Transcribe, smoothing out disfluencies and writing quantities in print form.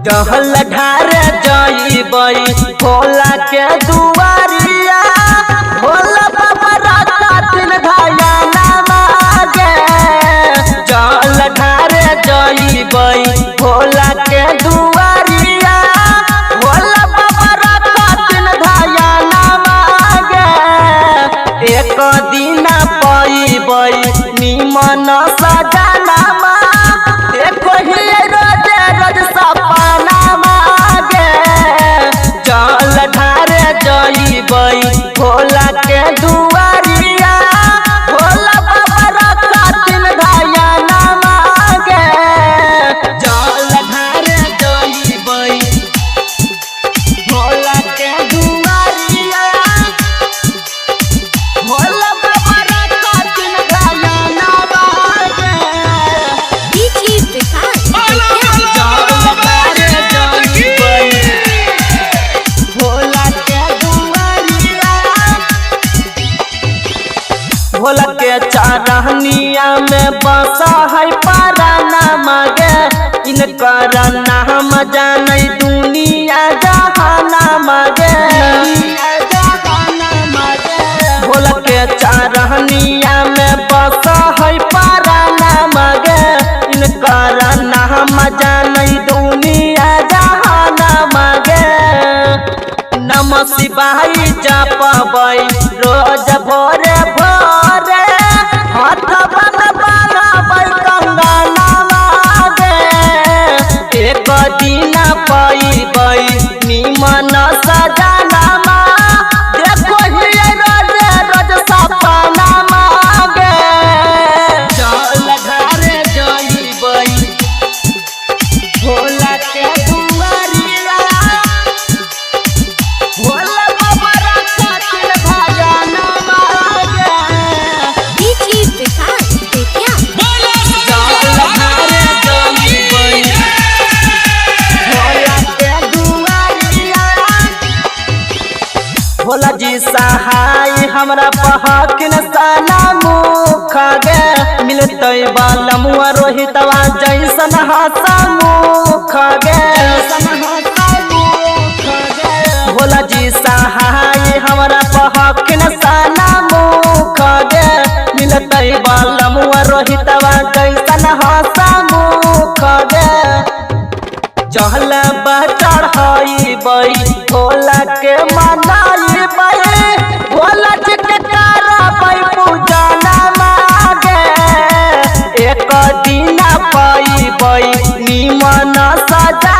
जहल ढारे जइबै भोला के दुआरिया भोला बाबा रखथिन धयाना मागे। जल ढारे जइबै भोला के दुआरिया भोला बाबा रखथिन धयाना मागे। एक दिना पइबै निमन सजनामा देखो ही रोज रोज सपना मागे। जल ढारे जइबै भोला के दुआरिया भोला बाबा रखथिन धयाना मागे। जल ढारे जइबै भोला के दुआरिया भोला बाबा रखथिन धयाना मागे। डीजे विकास भोला के चारहनिया में बसा है पाराना मागे। इनकर नाम जानै दुनिया जहाना मागे। भोला के चारहनिया में बसा है पाराना मागे। इनकर नाम जानै दुनिया जहाना मागे। नमः शिवाय जपबै रोज भोरे भोरे हाथ बन बनाबै कंगना मागे। एक दिन पइबै निमन सजनामा देखो ही रोज रोज सपना मागे। जल ढारे जइबै भोला के दुआरिया भोला बाबा रखथिन धयाना मागे। डीजे विकास बेतिया जल ढारे जइबै भोला के दुआरिया भोला जी सहाय हमरा पहकिन साना मुख गे। मिलतै बालमुआ रोहितवा जैसन हसा मुख गे। भोला जी सहाय हमरा पहकिन साना मुख गे। मिलतै बालमुआ रोहितवा जैसन हसा मुख गे। चहल चढ़ाइबै भोला के मनाइबै भोला जी के करबै पूजना मागे। एक दिन पइबै निमन सजा